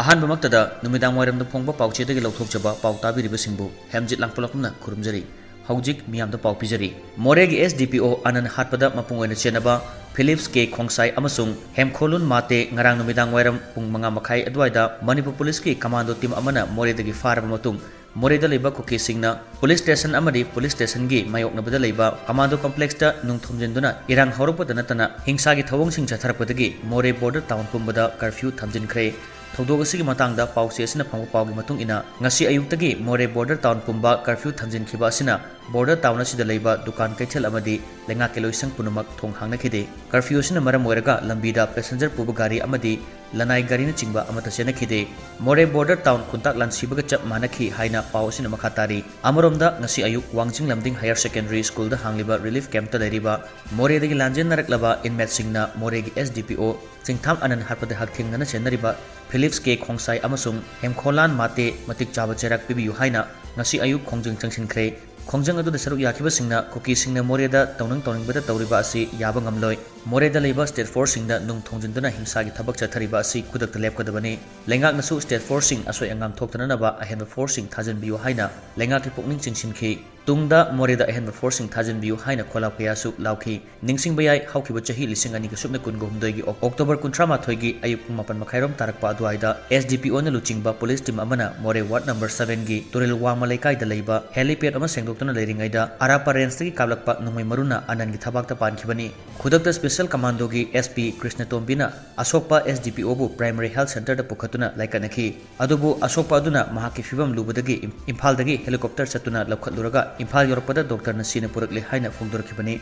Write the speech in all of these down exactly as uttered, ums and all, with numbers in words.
ꯑꯍꯥꯟꯕꯃꯛꯇꯗ ꯅꯨꯃꯤꯗꯥꯡ ꯋꯥꯏꯔꯝꯗ ꯐꯣꯡꯕ ꯄꯥꯎꯆꯦꯗꯒꯤ ꯂꯧꯊꯣꯛꯆꯕ ꯄꯥꯎ ꯇꯥꯕꯤꯔꯤꯕꯁꯤꯡꯕꯨ ꯍꯦꯝꯖꯤꯠ ꯂꯥꯡꯄꯣꯛꯂꯥꯛꯄꯝꯅ ꯈꯨꯔꯨꯝꯖꯔꯤ꯫ ꯍꯧꯖꯤꯛ ꯃꯤꯌꯥꯝꯗ ꯄꯥꯎ ꯄꯤꯖꯔꯤ꯫ ꯃꯣꯔꯦꯒꯤ S D P O ꯑꯅꯟ ꯍꯥꯠꯄꯗ ꯃꯄꯨꯡ ꯑꯣꯏꯅ ꯆꯦꯟꯅꯕ ꯐꯤꯂꯤꯞꯁ ꯀꯦ ꯈꯣꯡꯁꯥꯏ ꯑꯃꯁꯨꯡ ꯍꯦꯝꯈꯣꯂꯨꯟ ꯃꯥꯇꯦ ꯉꯔꯥꯡ ꯅꯨꯃꯤꯗꯥꯡ ꯋꯥꯏꯔꯝ ꯄꯨꯡ ꯃꯉꯥ ꯃꯈꯥꯏ ꯑꯗꯨꯋꯥꯏꯗ ꯃꯅꯤꯄꯨꯔ ꯄꯨꯂꯤꯁꯀꯤ ꯀꯃꯥꯟꯗꯣ ꯇꯤꯝ ꯑꯃꯅ ꯃꯣꯔꯦꯗꯒꯤ ꯐꯥꯔꯕ ꯃꯇꯨꯡ, ꯃꯣꯔꯦꯗ ꯂꯩꯕ ꯀꯨꯀꯤꯁꯤꯡꯅ ꯄꯨꯂꯤꯁ ꯁ꯭ꯇꯦꯁꯟ ꯑꯃꯗꯤ ꯄꯨꯂꯤꯁ ꯁ꯭ꯇꯦꯁꯟꯒꯤ ꯃꯥꯌꯣꯛꯅꯕꯗ ꯂꯩꯕ ꯀꯃꯥꯟꯗꯣ ꯀꯝꯄ꯭ꯂꯦꯛꯁꯇ ꯅꯨꯡ ꯊꯣꯝꯖꯤꯟꯗꯨꯅ ꯏꯔꯥꯡ ꯍꯧꯔꯛꯄꯗ ꯅꯠꯇꯅ ꯍꯤꯡꯁꯥꯒꯤ ꯊꯧꯑꯣꯡꯁꯤꯡ ꯆꯠꯊꯔꯛꯄꯗꯒꯤ ꯃꯣꯔꯦ ꯕꯣꯔꯗꯔ ꯇꯥꯎꯟ ꯄꯨꯝꯕꯗ ꯀꯔꯐ꯭ꯌꯨ ꯊꯝꯖꯤꯟꯈ꯭ꯔꯦ꯫ ꯊꯧꯗꯣꯛ ꯑꯁꯤꯒꯤ ꯃꯇꯥꯡꯗ ꯄꯥꯎꯆꯦ ꯑꯁꯤꯅ ꯐꯪꯕ ꯄꯥꯎꯒꯤ ꯃꯇꯨꯡ ꯏꯟꯅ, ꯉꯁꯤ ꯑꯌꯨꯛꯇꯒꯤ ꯃꯣꯔꯦ ꯕꯣꯔꯗꯔ ꯇꯥꯎꯟ ꯄꯨꯝꯕ ꯀꯔꯐ꯭ꯌꯨ ꯊꯝꯖꯤꯟꯈꯤꯕ ꯑꯁꯤꯅ ꯕꯣꯔꯗꯔ ꯇꯥꯎꯟ ꯑꯁꯤꯗ ꯂꯩꯕ ꯗꯨꯀꯥꯟ ꯀꯩꯊꯦꯜ ꯑꯃꯗꯤ ꯂꯩꯉꯥꯛꯀꯤ ꯂꯣꯏꯁꯪ ꯄꯨꯝꯅꯃꯛ ꯊꯣꯡ ꯍꯥꯡꯅꯈꯤꯗꯦ꯫ ꯀꯔꯐ꯭ꯌꯨ ꯑꯁꯤꯅ ꯃꯔꯝ ꯑꯣꯏꯔꯒ ꯂꯝꯕꯤꯗ ꯄꯦꯁꯦꯟꯖꯔ ꯄꯨꯕ ꯒꯥꯔꯤ ꯑꯃꯗꯤ ꯂꯅꯥꯏ ꯒꯥꯔꯤꯅꯁꯤꯡꯕ ꯑꯃꯠꯇ ꯆꯦꯟꯅꯈꯤꯗꯦ꯫ ꯃꯣꯔꯦ ꯕꯣꯔꯗꯔ ꯇꯥꯎꯟ ꯈꯨꯟꯇꯥꯛ ꯂꯥꯟꯁꯤꯕꯒ ꯆꯞ ꯃꯥꯟꯅꯈꯤ ꯍꯥꯏꯅ ꯄꯥꯎ ꯑꯁꯤꯅ ꯃꯈꯥ ꯇꯥꯔꯤ꯫ ꯑꯃꯔꯣꯝꯗ, ꯉꯁꯤ ꯑꯌꯨꯛ ꯋꯥꯡꯖꯤꯡ ꯂꯝꯗꯤꯡ ꯍꯥꯌꯔ ꯁꯦꯀꯦꯟꯗꯔꯤ ꯁ꯭ꯀꯨꯜꯗ ꯍꯥꯡꯂꯤꯕ ꯔꯤꯂꯤꯐ ꯀꯦꯝꯞꯇ ꯂꯩꯔꯤꯕ ꯃꯣꯔꯦꯗꯒꯤ ꯂꯥꯟꯖꯦꯟꯅꯔꯛꯂꯕ ꯏꯟꯃꯦꯠꯁꯤꯡꯅ ꯃꯣꯔꯦꯒꯤ S D P O ꯆꯤꯡꯊꯥꯝ ꯑꯅꯟ ꯍꯥꯠꯄꯗ ꯍꯛꯊꯦꯡꯅꯅ ꯆꯦꯟꯅꯔꯤꯕ ꯐꯤꯂꯤꯞꯁ ꯀꯦ ꯈꯣꯡꯁꯥꯏ ꯑꯃꯁꯨꯡ ꯍꯦꯝꯈꯣꯂꯥꯟ ꯃꯥꯇꯦ ꯃꯇꯤꯛ ꯆꯥꯕ ꯆꯩꯔꯥꯛ ꯄꯤꯕꯤꯌꯨ ꯍꯥꯏꯅ ꯉꯁꯤ ꯑꯌꯨꯛ ꯈꯣꯡꯖꯪ ꯆꯪꯁꯤꯟꯈ꯭ꯔꯦ꯫ ꯈꯣꯡꯖꯪ ꯑꯗꯨꯗ ꯁꯔꯨꯛ ꯌꯥꯈꯤꯕꯁꯤꯡꯅ ꯀꯨꯀꯤꯁꯤꯡꯅ ꯃꯣꯔꯦꯗ ꯇꯧꯅꯤꯡ ꯇꯧꯅꯤꯡꯕꯗ ꯇꯧꯔꯤꯕ ꯑꯁꯤ ꯌꯥꯕ ꯉꯝꯂꯣꯏ꯫ ꯃꯣꯔꯦꯗ ꯂꯩꯕ ꯁ꯭ꯇꯦꯠ ꯐꯣꯔꯁꯁꯤꯡꯗ ꯅꯨꯡ ꯊꯣꯝꯖꯤꯟꯗꯨꯅ ꯍꯤꯡꯁꯥꯒꯤ ꯊꯕꯛ ꯆꯠꯊꯔꯤꯕ ꯑꯁꯤ ꯈꯨꯗꯛꯇ ꯂꯦꯞꯀꯗꯕꯅꯤ꯫ ꯂꯩꯉꯥꯛꯅꯁꯨ ꯁ꯭ꯇꯦꯠ ꯐꯣꯔꯁꯁꯤꯡ ꯑꯁꯣꯏ ꯑꯉꯥꯝ ꯊꯣꯛꯇꯅꯅꯕ ꯑꯍꯦꯟꯕ ꯐꯣꯔꯁꯁꯤꯡ ꯊꯥꯖꯤꯟꯕꯤꯌꯨ ꯍꯥꯏꯅ ꯂꯩꯉꯥꯛꯀꯤ ꯄꯨꯛꯅꯤꯡ ꯆꯤꯡꯁꯤꯟꯈꯤ꯫ ꯇꯨꯡꯗ ꯃꯣꯔꯦꯗ ꯑꯍꯦꯟꯕ ꯐꯣꯔꯁꯁꯤꯡ ꯊꯥꯖꯤꯟꯕꯤꯌꯨ ꯍꯥꯏꯅ ꯈꯣꯜꯂꯥꯎ ꯀꯌꯥꯁꯨ ꯂꯥꯎꯈꯤ꯫ ꯅꯤꯡꯁꯤꯡꯕ ꯌꯥꯏ, ꯍꯧꯈꯤꯕ ꯆꯍꯤ ꯂꯤꯁꯤꯡ ꯑꯅꯤꯒ ꯁꯨꯞꯅ ꯀꯨꯟꯒ ꯍꯨꯝꯗꯣꯏꯒꯤ ꯑꯣꯛ-, ꯑꯣꯛꯇꯣꯕꯔ ꯀꯨꯟꯊ꯭ꯔꯥ ꯃꯥꯊꯣꯏꯒꯤ ꯑꯌꯨꯛ ꯄꯨꯡ ꯃꯥꯄꯟ ꯃꯈꯥꯏꯔꯣꯝ ꯇꯥꯔꯛꯄ ꯑꯗꯨꯋꯥꯏꯗ S D P O ꯅ ꯂꯨꯆꯤꯡꯕ ꯄꯨꯂꯤꯁ ꯇꯤꯝ ꯑꯃꯅ ꯃꯣꯔꯦ ꯋꯥꯔꯗ ꯅꯝꯕꯔ ꯁꯚꯦꯟꯒꯤ ꯇꯨꯔꯦꯜ ꯋꯥꯡꯃ ꯂꯩꯀꯥꯏꯗ ꯂꯩꯕ helipad ꯑꯃ ꯁꯦꯡꯗꯣꯛꯇꯨꯅ ꯂꯩꯔꯤꯉꯩꯗ ꯑꯔꯥꯞꯄ ꯔꯦꯟꯖꯇꯒꯤ ꯀꯥꯞꯂꯛꯄ ꯅꯣꯡꯃꯩ ꯃꯔꯨꯅ ꯑꯅꯟꯒꯤ ꯊꯕꯥꯛꯇ ꯄꯥꯟꯈꯤꯕꯅꯤ꯫ ꯈꯨꯗꯛꯇ ꯁ꯭ꯄꯦꯁꯦꯜ ꯀꯃꯥꯟꯗꯣꯒꯤ S P ꯀ꯭ꯔꯤꯁꯅꯇꯣꯝꯕꯤꯅ ꯑꯁꯣꯛꯄ S D P O ꯕꯨ ꯄ꯭ꯔꯥꯏꯃꯔꯤ ꯍꯦꯜꯊ ꯁꯦꯟꯇꯔꯗ ꯄꯨꯈꯠꯇꯨꯅ ꯂꯥꯏꯀꯠꯅꯈꯤ꯫ ꯑꯗꯨꯕꯨ ꯑꯁꯣꯛꯄ ꯑꯗꯨꯅ ꯃꯍꯥꯛꯀꯤ ꯐꯤꯕꯝ ꯂꯨꯕꯗꯒꯤ ꯏꯝ-, ꯏꯝꯐꯥꯜꯗꯒꯤ ꯍꯦꯂꯤꯀꯣꯞꯇꯔ ꯆꯠꯇꯨꯅ ꯂꯧꯈꯠꯂꯨꯔꯒ ꯏꯝꯐꯥꯜ ꯌꯧꯔꯛꯄꯗ ꯗꯣꯛꯇꯔꯅ ꯁꯤꯅ ꯄꯨꯔꯛꯂꯦ ꯍꯥꯏꯅ ꯐꯣꯡꯗꯣꯔꯛꯈꯤꯕꯅꯤ꯫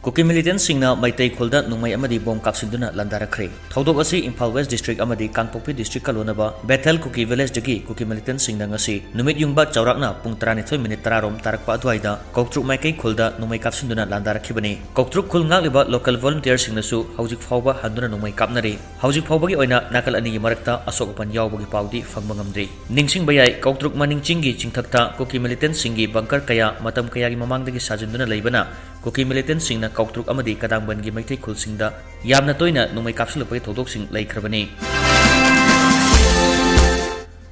ꯀꯨꯀꯤ ꯃꯤꯂꯤꯇꯦꯟꯠꯁꯤꯡꯅ ꯃꯩꯇꯩ ꯈꯨꯜꯗ ꯅꯣꯡꯃꯩ ꯑꯃꯗꯤ ꯕꯣꯝ ꯀꯥꯞꯁꯤꯟꯗꯨꯅ ꯂꯥꯟꯗꯥꯔꯛꯈ꯭ꯔꯦ꯫ ꯊꯧꯗꯣꯛ ꯑꯁꯤ ꯏꯝꯐꯥꯜ ꯋꯦꯁ ꯗꯤꯁꯇ꯭ꯔꯤꯛ ꯑꯃꯗꯤ ꯀꯥꯡꯄꯣꯛꯄꯤ ꯗꯤꯁꯇ꯭ꯔꯤꯛꯀ ꯂꯣꯟꯅꯕ ꯕꯦꯊꯦꯜ ꯀꯨꯀꯤ ꯚꯤꯂꯦꯖꯇꯒꯤ ꯀꯨꯀꯤ ꯃꯤꯂꯤꯇꯦꯟꯠꯁꯤꯡꯅ ꯉꯁꯤ ꯅꯨꯃꯤꯠ ꯌꯨꯡꯕ ꯆꯥꯎꯔꯥꯛꯅ ꯄꯨꯡ ꯇꯔꯥꯅꯤꯊꯣꯏ ꯃꯤꯅꯤꯠ ꯇꯔꯥ ꯔꯣꯝ ꯇꯥꯔꯛꯄ ꯑꯗꯨꯋꯥꯏꯗ ꯀꯧꯇ꯭ꯔꯨꯛ ꯃꯥꯏꯀꯩ ꯈꯨꯜꯗ ꯅꯣꯡꯃꯩ ꯀꯥꯞꯁꯤꯟꯗꯨꯅ ꯂꯥꯟꯗꯥꯔꯛꯈꯤꯕꯅꯤ꯫ ꯀꯧꯇ꯭ꯔꯨꯛ ꯈꯨꯜ ꯉꯥꯛꯂꯤꯕ ꯂꯣꯀꯦꯜ ꯚꯣꯂꯨꯟꯇꯤꯌꯔꯁꯤꯡꯅꯁꯨ ꯍꯧꯖꯤꯛ ꯐꯥꯎꯕ ꯍꯟꯗꯨꯅ ꯅꯣꯡꯃꯩ ꯀꯥꯞꯅꯔꯤ꯫ ꯍꯧꯖꯤꯛ ꯐꯥꯎꯕꯒꯤ ꯑꯣꯏꯅ ꯅꯥꯀꯜ ꯑꯅꯤꯒꯤ ꯃꯔꯛꯇ ꯑꯁꯣꯛ ꯑꯄꯟ ꯌꯥꯎꯕꯒꯤ ꯄꯥꯎꯗꯤ ꯐꯪꯕ ꯉꯝꯗ꯭ꯔꯤ꯫ ꯅꯤꯡꯁꯤꯡꯕ ꯌꯥꯏ, ꯀꯧꯇ꯭ꯔꯨꯛ ꯃꯅꯤꯡ ꯆꯤꯡꯒꯤ ꯆꯤꯡꯊꯛꯇ ꯀꯨꯀꯤ ꯃꯤꯂꯤꯇꯦꯟꯠꯁꯤꯡꯒꯤ ꯕꯪꯀꯔ ꯀꯌꯥ ꯃꯇꯝ ꯀꯌꯥꯒꯤ ꯃꯃꯥꯡꯗꯒꯤ ꯁꯥꯖꯤꯟꯗꯨꯅ ꯂꯩꯕꯅ ꯀꯨꯀꯤ ꯃꯤꯂꯤꯇꯦꯟꯠꯁꯤꯡꯅ ꯀꯧꯇ꯭ꯔꯨꯛ ꯑꯃꯗꯤ ꯀꯗꯥꯡꯕꯟꯒꯤ ꯃꯩꯇꯩ ꯈꯨꯜꯁꯤꯡꯗ ꯌꯥꯝꯅ ꯇꯣꯏꯅ ꯅꯣꯡꯃꯩ ꯀꯥꯞꯁꯤꯜꯂꯛꯄꯒꯤ ꯊꯧꯗꯣꯛꯁꯤꯡ ꯂꯩꯈ꯭ꯔꯕꯅꯤ꯫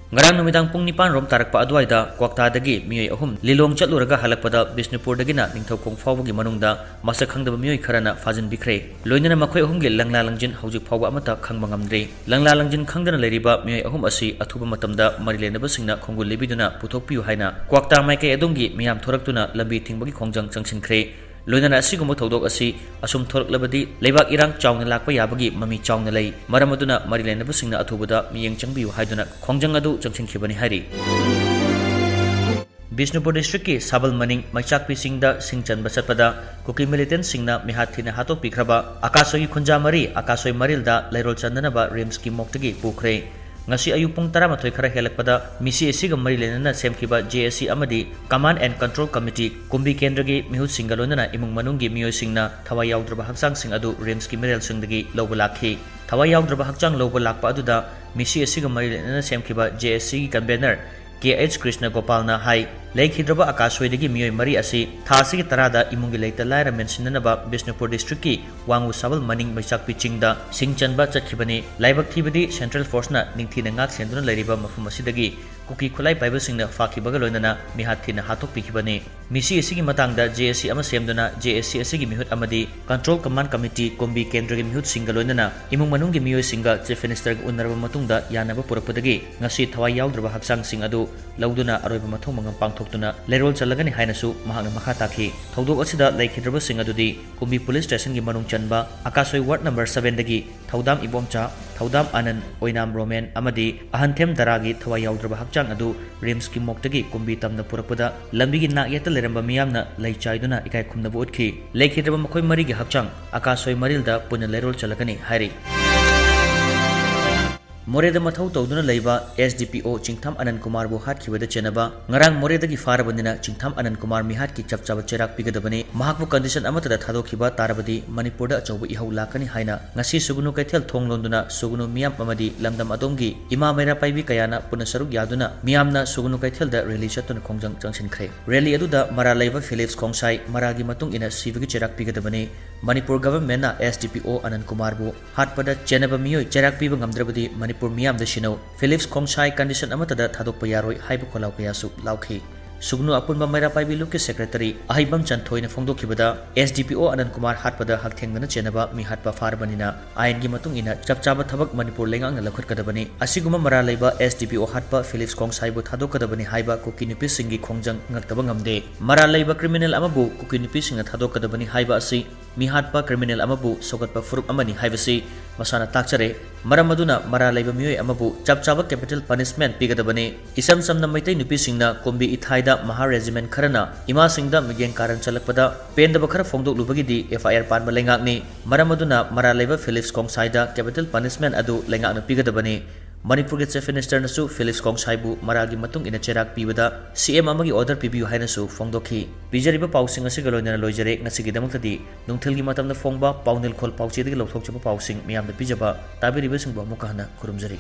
ꯉꯔꯥꯡ ꯅꯨꯃꯤꯗꯥꯡ ꯄꯨꯡ ꯅꯤꯄꯥꯟ ꯔꯣꯝ ꯇꯥꯔꯛꯄ ꯑꯗꯨꯋꯥꯏꯗ ꯀ꯭ꯋꯥꯛꯇꯥꯗꯒꯤ ꯃꯤꯑꯣꯏ ꯑꯍꯨꯝ ꯂꯤꯂꯣꯡ ꯆꯠꯂꯨꯔꯒ ꯍꯜꯂꯛꯄꯗ ꯕꯤꯁꯅꯨꯄꯨꯔꯗꯒꯤꯅ ꯅꯤꯡꯊꯧꯈꯣꯡ ꯐꯥꯎꯕꯒꯤ ꯃꯅꯨꯡꯗ ꯃꯁꯛ ꯈꯪꯗꯕ ꯃꯤꯑꯣꯏ ꯈꯔꯅ ꯐꯥꯖꯤꯟꯕꯤꯈ꯭ꯔꯦ꯫ ꯂꯣꯏꯅꯅ ꯃꯈꯣꯏ ꯑꯍꯨꯝꯒꯤ ꯂꯪꯂꯥ ꯂꯪꯖꯤꯟ ꯍꯧꯖꯤꯛ ꯐꯥꯎꯕ ꯑꯃꯠꯇ ꯈꯪꯕ ꯉꯝꯗ꯭ꯔꯤ꯫ ꯂꯪꯂꯥ ꯂꯪꯖꯤꯟ ꯈꯪꯗꯅ ꯂꯩꯔꯤꯕ ꯃꯤꯑꯣꯏ ꯑꯍꯨꯝ ꯑꯁꯤ ꯑꯊꯨꯕ ꯃꯇꯝꯗ ꯃꯔꯤ ꯂꯩꯅꯕꯁꯤꯡꯅ ꯈꯣꯡꯒꯨꯜ ꯂꯤꯕꯤꯗꯨꯅ ꯄꯨꯊꯣꯛꯄꯤꯌꯨ ꯍꯥꯏꯅ ꯀ꯭ꯋꯥꯛꯇꯥ ꯃꯥꯏꯀꯩ ꯑꯗꯣꯝꯒꯤ ꯃꯤꯌꯥꯝ ꯊꯣꯔꯛꯇꯨꯅ ꯂꯝꯕꯤ ꯊꯤꯡꯕꯒꯤ ꯈꯣꯡꯖꯪ ꯆꯪꯁꯤꯟꯈ꯭ꯔꯦ꯫ ꯂꯣꯏꯅꯅ ꯑꯁꯤꯒꯨꯝꯕ ꯊꯧꯗꯣꯛ ꯑꯁꯤ ꯑꯁꯨꯝ ꯊꯣꯔꯛꯂꯕꯗꯤ ꯂꯩꯕꯥꯛ ꯏꯔꯥꯡ ꯆꯥꯎꯅ ꯂꯥꯛꯄ ꯌꯥꯕꯒꯤ ꯃꯃꯤ ꯆꯥꯎꯅ ꯂꯩ꯫ ꯃꯔꯝ ꯑꯗꯨꯅ ꯃꯔꯤ ꯂꯩꯅꯕꯁꯤꯡꯅ ꯑꯊꯨꯕꯗ ꯃꯤꯠꯌꯦꯡ ꯆꯪꯕꯤꯌꯨ ꯍꯥꯏꯗꯨꯅ ꯈꯣꯡꯖꯪ ꯑꯗꯨ ꯆꯪꯁꯤꯟꯈꯤꯕꯅꯤ ꯍꯥꯏꯔꯤ꯫ ꯕꯤꯁꯅꯨꯄꯨꯔ ꯗꯤꯁꯇ꯭ꯔꯤꯛꯀꯤ ꯁꯥꯕꯜ ꯃꯅꯤꯡ ꯃꯩꯆꯥꯛꯄꯤ ꯆꯤꯡꯗ ꯁꯤꯡ ꯆꯟꯕ ꯆꯠꯄꯗ ꯀꯨꯀꯤ ꯃꯤꯂꯤꯇꯦꯟꯠꯁꯤꯡꯅ ꯃꯤꯍꯥꯠ ꯊꯤꯅ ꯍꯥꯠꯇꯣꯛꯄꯤꯈ꯭ꯔꯕ ꯑꯀꯥꯁꯣꯏꯒꯤ ꯈꯨꯟꯖꯥ ꯃꯔꯤ ꯑꯀꯥꯁꯣꯏ ꯃꯔꯤꯜꯗ ꯂꯩꯔꯣꯜ ꯆꯟꯅꯅꯕ ꯔꯤꯝꯁꯀꯤ ꯃꯣꯛꯇꯒꯤ ꯄꯨꯈ꯭ꯔꯦ꯫ ꯉꯁꯤ ꯑꯌꯨꯛ ꯄꯨꯡ ꯇꯔꯥꯃꯥꯊꯣꯏ ꯈꯔ ꯍꯦꯜꯂꯛꯄꯗ ꯃꯤꯁꯤ ꯑꯁꯤꯒ ꯃꯔꯤ ꯂꯩꯅꯅ ꯁꯦꯝꯈꯤꯕ ꯖꯦ ꯑꯦꯁ ꯁꯤ ꯑꯃꯗꯤ ꯀꯃꯥꯟ ꯑꯦꯟ ꯀꯟꯇ꯭ꯔꯣꯜ ꯀꯃꯤꯇꯤ ꯀꯨꯝꯕꯤ ꯀꯦꯟꯗ꯭ꯔꯒꯤ ꯃꯤꯍꯨꯠꯁꯤꯡꯒ ꯂꯣꯏꯅꯅ ꯏꯃꯨꯡ ꯃꯅꯨꯡꯒꯤ ꯃꯤꯑꯣꯏꯁꯤꯡꯅ ꯊꯋꯥꯏ ꯌꯥꯎꯗ꯭ꯔꯕ ꯍꯛꯆꯥꯡꯁꯤꯡ ꯑꯗꯨ ꯔꯤꯝꯁꯀꯤ ꯃꯤꯔꯦꯜꯁꯤꯡꯗꯒꯤ ꯂꯧꯕ ꯂꯥꯛꯈꯤ꯫ ꯊꯋꯥꯏ ꯌꯥꯎꯗ꯭ꯔꯕ ꯍꯛꯆꯥꯡ ꯂꯧꯕ ꯂꯥꯛꯄ ꯑꯗꯨꯗ ꯃꯤꯁꯤ ꯑꯁꯤꯒ ꯃꯔꯤ ꯂꯩꯅꯅ ꯁꯦꯝꯈꯤꯕ ꯖꯦ ꯑꯦꯁ ꯁꯤꯒꯤ ꯀꯟꯚꯦꯅꯔ ꯀꯦ ꯑꯩꯆ ꯀ꯭ꯔꯤꯁꯅ ꯒꯣꯄꯥꯜꯅ ꯍꯥꯏ, ꯂꯩꯈꯤꯗ꯭ꯔꯕ ꯑꯀꯥꯁꯣꯏꯗꯒꯤ ꯃꯤꯑꯣꯏ ꯃꯔꯤ ꯑꯁꯤ ꯊꯥ ꯑꯁꯤꯒꯤ ꯇꯔꯥꯗ ꯏꯃꯨꯡꯒꯤ ꯂꯩꯇ ꯂꯥꯏꯔ ꯃꯦꯟꯁꯤꯟꯅꯅꯕ ꯕꯤꯁꯅꯨꯄꯨꯔ ꯗꯤꯁꯇ꯭ꯔꯤꯛꯀꯤ ꯋꯥꯡꯉꯨ ꯁꯥꯕꯜ ꯃꯅꯤꯡ ꯃꯩꯆꯥꯛꯄꯤ ꯆꯤꯡꯗ ꯁꯤꯡ ꯆꯟꯕ ꯆꯠꯈꯤꯕꯅꯤ꯫ ꯂꯥꯏꯕꯛ ꯊꯤꯕꯗꯤ ꯁꯦꯟꯇ꯭ꯔꯦꯜ ꯐꯣꯔꯁꯅ ꯅꯤꯡꯊꯤꯅ ꯉꯥꯛ ꯁꯦꯟꯗꯨꯅ ꯂꯩꯔꯤꯕ ꯃꯐꯝ ꯑꯁꯤꯗꯒꯤ ꯀꯨꯀꯤ ꯈꯨꯠꯂꯥꯏ ꯄꯥꯏꯕꯁꯤꯡꯅ ꯐꯥꯈꯤꯕꯒ ꯂꯣꯏꯅꯅ ꯃꯤꯍꯥꯠ ꯊꯤꯅ ꯍꯥꯠꯇꯣꯛꯄꯤꯈꯤꯕꯅꯤ꯫ ꯃꯤꯁꯤ ꯑꯁꯤꯒꯤ ꯃꯇꯥꯡꯗ ꯖꯦ ꯑꯦꯁ ꯁꯤ ꯑꯃ ꯁꯦꯝꯗꯨꯅ ꯖꯦ ꯑꯦꯁ ꯁꯤ ꯑꯁꯤꯒꯤ ꯃꯤꯍꯨꯠ ꯑꯃꯗꯤ ꯀꯟꯇ꯭ꯔꯣꯜ ꯀꯃꯥꯟ ꯀꯃꯤꯇꯤ ꯀꯨꯝꯕꯤ ꯀꯦꯟꯗ꯭ꯔꯒꯤ ꯃꯤꯍꯨꯠꯁꯤꯡꯒ ꯂꯣꯏꯅꯅ ꯏꯃꯨꯡ ꯃꯅꯨꯡꯒꯤ ꯃꯤꯑꯣꯏꯁꯤꯡꯒ ꯆꯤꯐ ꯃꯤꯅꯤꯁꯇꯔꯒ ꯎꯅꯔꯕ ꯃꯇꯨꯡꯗ ꯌꯥꯅꯕ ꯄꯨꯔꯛꯄꯗꯒꯤ ꯉꯁꯤ ꯊꯋꯥꯏ ꯌꯥꯎꯗ꯭ꯔꯕ ꯍꯛꯆꯥꯡꯁꯤꯡ ꯑꯗꯨ ꯂꯧꯗꯨꯅ ꯑꯔꯣꯏꯕ ꯃꯊꯧ ꯃꯉꯝ ꯄꯥꯡꯊꯣꯛꯇꯨꯅ ꯂꯩꯔꯣꯜ ꯆꯜꯂꯒꯅꯤ ꯍꯥꯏꯅꯁꯨ ꯃꯍꯥꯛꯅ ꯃꯈꯥ ꯇꯥꯈꯤ꯫ ꯊꯧꯗꯣꯛ ꯑꯁꯤꯗ ꯂꯩꯈꯤꯗ꯭ꯔꯕꯁꯤꯡ ꯑꯗꯨꯗꯤ ꯀꯨꯝꯕꯤ ꯄꯨꯂꯤꯁ ꯁ꯭ꯇꯦꯁꯟꯒꯤ ꯃꯅꯨꯡ ꯆꯟꯕ ꯑꯀꯥꯁꯣꯏ ꯋꯥꯔꯗ ꯅꯝꯕꯔ ꯁꯚꯦꯟꯗꯒꯤ ꯊꯧꯗꯥꯝ ꯏꯕꯣꯝꯆꯥ, ꯊꯧꯗꯥꯝ ꯑꯥꯅꯟ, ꯑꯣꯏꯅꯥꯝ ꯔꯣꯃꯦꯟ ꯑꯃꯗꯤ ꯑꯍꯟꯊꯦꯝ ꯗꯔꯥꯒꯤ ꯊꯋꯥꯏ ꯌꯥꯎꯗ꯭ꯔꯕ ꯍꯛꯆꯥꯡ ꯑꯗꯨ ꯔꯤꯝꯁꯀꯤ ꯃꯣꯛꯇꯒꯤ ꯀꯨꯝꯕꯤ ꯇꯝꯅ ꯄꯨꯔꯛꯄꯗ ꯂꯝꯕꯤꯒꯤ ꯅꯥꯛ ꯌꯦꯠꯇ ꯂꯩꯔꯝꯕ ꯃꯤꯌꯥꯝꯅ ꯂꯩ ꯆꯥꯏꯗꯨꯅ ꯏꯀꯥꯏ ꯈꯨꯝꯅꯕ ꯎꯠꯈꯤ꯫ ꯂꯩꯈꯤꯗ꯭ꯔꯕ ꯃꯈꯣꯏ ꯃꯔꯤꯒꯤ ꯍꯛꯆꯥꯡ ꯑꯀꯥꯁꯣꯏ ꯃꯔꯤꯜꯗ ꯄꯨꯟꯅ ꯂꯩꯔꯣꯜ ꯆꯜꯂꯒꯅꯤ ꯍꯥꯏꯔꯤ꯫ ꯃꯣꯔꯦꯗ ꯃꯊꯧ ꯇꯧꯗꯨꯅ ꯂꯩꯕ S D P O ꯆꯤꯡꯊꯥꯝ ꯑꯅꯟ ꯀꯨꯃꯥꯔꯕꯨ ꯍꯥꯠꯈꯤꯕꯗ ꯆꯦꯟꯅꯕ ꯉꯔꯥꯡ ꯃꯣꯔꯦꯗꯒꯤ ꯐꯥꯔꯕꯅꯤꯅ ꯆꯤꯡꯊꯥꯝ ꯑꯅꯟ ꯀꯨꯃꯥꯔ ꯃꯤꯍꯥꯠꯀꯤ ꯆꯞ ꯆꯥꯕ ꯆꯩꯔꯥꯛ ꯄꯤꯒꯗꯕꯅꯤ꯫ ꯃꯍꯥꯛꯄꯨ condition ꯑꯃꯠꯇꯗ ꯊꯥꯗꯣꯛꯈꯤꯕ ꯇꯥꯔꯕꯗꯤ ꯃꯅꯤꯄꯨꯔꯗ ꯑꯆꯧꯕ ꯏꯍꯧ ꯂꯥꯛꯀꯅꯤ ꯍꯥꯏꯅ ꯉꯁꯤ ꯁꯨꯒꯅꯨ ꯀꯩꯊꯦꯜ ꯊꯣꯡ ꯂꯣꯟꯗꯨꯅ ꯁꯨꯒꯅꯨ ꯃꯤꯌꯥꯝ ꯑꯃꯗꯤ ꯂꯝꯗꯝ ꯑꯗꯣꯝꯒꯤ ꯏꯃꯥ ꯃꯩꯔꯥ ꯄꯥꯏꯕꯤ ꯀꯌꯥꯅ ꯄꯨꯟꯅ ꯁꯔꯨꯛ ꯌꯥꯗꯨꯅ ꯃꯤꯌꯥꯝꯅ ꯁꯨꯒꯅꯨ ꯀꯩꯊꯦꯜꯗ rally ꯆꯠꯇꯨꯅ ꯈꯣꯡꯖꯪ ꯆꯪꯁꯤꯟꯈ꯭ꯔꯦ꯫ Rally ꯑꯗꯨꯗ ꯃꯔꯥ ꯂꯩꯕ ꯐꯤꯂꯤꯞꯁ ꯈꯣꯡꯁꯥꯏ ꯃꯔꯥꯒꯤ ꯃꯇꯨꯡ ꯏꯟꯅ ꯁꯤꯕꯒꯤ ꯆꯩꯔꯥꯛ ꯄꯤꯒꯗꯕꯅꯤ꯫ ꯃꯅꯤꯄꯨꯔ government ꯅ S D P O ꯑꯅꯟ ꯀꯨꯃꯥꯔꯕꯨ ꯍꯥꯠꯄꯗ ꯆꯦꯟꯅꯕ ꯃꯤꯑꯣꯏ ꯆꯩꯔꯥꯛ ꯄꯤꯕ ꯉꯝꯗ꯭ꯔꯕꯗꯤ ꯃꯅꯤꯄꯨꯔ ꯃꯤꯌꯥꯝꯗ ꯁꯤꯟꯅꯧ꯫ ꯐꯤꯂꯤꯞꯁ ꯈꯣꯡꯁꯥꯏ condition ꯑꯃꯠꯇꯗ ꯊꯥꯗꯣꯛꯄ ꯌꯥꯔꯣꯏ ꯍꯥꯏꯕ ꯈꯣꯜꯂꯥꯎ ꯀꯌꯥꯁꯨ ꯂꯥꯎꯈꯤ꯫ ꯁꯨꯒꯅꯨ ꯑꯄꯨꯟꯕ ꯃꯩꯔꯥ ꯄꯥꯏꯕꯤ ꯂꯨꯞꯀꯤ secretary ꯑꯍꯩꯕꯝ ꯆꯟꯊꯣꯏꯅ ꯐꯣꯡꯗꯣꯛꯈꯤꯕꯗ, S D P O ꯑꯅꯟ Kumar ꯍꯥꯠꯄꯗ ꯍꯛꯊꯦꯡꯅꯅ ꯆꯦꯟꯅꯕ ꯃꯤ ꯍꯥꯠꯄ ꯐꯥꯔꯕꯅꯤꯅ ꯑꯥꯏꯟꯒꯤ ꯃꯇꯨꯡ ꯏꯟꯅ ꯆꯞ ꯆꯥꯕ ꯊꯕꯛ ꯃꯅꯤꯄꯨꯔ ꯂꯩꯉꯥꯛꯅ ꯂꯧꯈꯠꯀꯗꯕꯅꯤ꯫ ꯑꯁꯤꯒꯨꯝꯕ ꯃꯔꯥ ꯂꯩꯕ S D P O ꯍꯥꯠꯄ ꯐꯤꯂꯤꯞꯁ ꯈꯣꯡꯁꯥꯏꯕꯨ ꯊꯥꯗꯣꯛꯀꯗꯕꯅꯤ ꯍꯥꯏꯕ ꯀꯨꯀꯤ ꯅꯨꯄꯤꯁꯤꯡꯒꯤ ꯈꯣꯡꯖꯪ ꯉꯛꯇꯕ ꯉꯝꯗꯦ꯫ ꯃꯔꯥ ꯂꯩꯕ criminal ꯑꯃꯕꯨ ꯀꯨꯀꯤ ꯅꯨꯄꯤꯁꯤꯡꯅ ꯊꯥꯗꯣꯛꯀꯗꯕꯅꯤ ꯍꯥꯏꯕ ꯑꯁꯤ ꯃꯤꯍꯥꯠꯄ criminal ꯑꯃꯕꯨ ꯁꯧꯒꯠꯄ ꯐꯨꯔꯨꯞ ꯑꯃꯅꯤ ꯍꯥꯏꯕꯁꯤ ꯃꯁꯥꯅ ꯇꯥꯛꯆꯔꯦ꯫ ꯃꯔꯝ ꯑꯗꯨꯅ ꯃꯔꯥ ꯂꯩꯕ ꯃꯤꯑꯣꯏ ꯑꯃꯕꯨ ꯆꯞ ꯆꯥꯕ capital punishment ꯄꯤꯒꯗꯕꯅꯤ꯫ ꯏꯆꯝ ꯆꯝꯅ ꯃꯩꯇꯩ ꯅꯨꯄꯤꯁꯤꯡꯅ ꯀꯨꯝꯕꯤ ꯏꯊꯥꯏꯗ ꯃꯍꯥ regiment ꯈꯔꯅ ꯏꯃꯥꯁꯤꯡꯗ ꯃꯤꯠꯌꯦꯡ ꯀꯥꯔꯟ ꯆꯠꯂꯛꯄꯗ ꯄꯦꯟꯗꯕ ꯈꯔ ꯐꯣꯡꯗꯣꯛꯂꯨꯕꯒꯤꯗꯤ F I R ꯄꯥꯟꯕ ꯂꯩꯉꯥꯛꯅꯤ꯫ ꯃꯔꯝ ꯑꯗꯨꯅ ꯃꯔꯥ ꯂꯩꯕ ꯐꯤꯂꯤꯞꯁ ꯈꯣꯡꯁꯥꯏꯗ capital punishment ꯑꯗꯨ ꯂꯩꯉꯥꯛꯅ ꯄꯤꯒꯗꯕꯅꯤ꯫ ꯃꯅꯤꯄꯨꯔꯒꯤ Chief Minister ꯅꯁꯨ ꯐꯤꯂꯤꯞꯁ ꯈꯣꯡꯁꯥꯏꯕꯨ ꯃꯔꯥꯒꯤ ꯃꯇꯨꯡ ꯏꯟꯅ ꯆꯩꯔꯥꯛ ꯄꯤꯕꯗ C M ꯑꯃꯒꯤ order ꯄꯤꯕꯤꯌꯨ ꯍꯥꯏꯅꯁꯨ ꯐꯣꯡꯗꯣꯛꯈꯤ꯫ ꯄꯤꯖꯔꯤꯕ ꯄꯥꯎꯁꯤꯡ ꯑꯁꯤꯒ ꯂꯣꯏꯅꯅ ꯂꯣꯏꯖꯔꯦ꯫ ꯉꯁꯤꯒꯤꯗꯃꯛꯇꯗꯤ ꯅꯨꯡꯊꯤꯜꯒꯤ ꯃꯇꯝꯗ ꯐꯣꯡꯕ ꯄꯥꯎꯅꯤꯜꯈꯣꯜ ꯄꯥꯎꯆꯦꯗꯒꯤ ꯂꯧꯊꯣꯛꯆꯕ ꯄꯥꯎꯁꯤꯡ ꯃꯤꯌꯥꯝꯗ ꯄꯤꯖꯕ ꯇꯥꯕꯤꯔꯤꯕꯁꯤꯡꯕꯨ ꯑꯃꯨꯛꯀ ꯍꯟꯅ ꯈꯨꯔꯨꯝꯖꯔꯤ꯫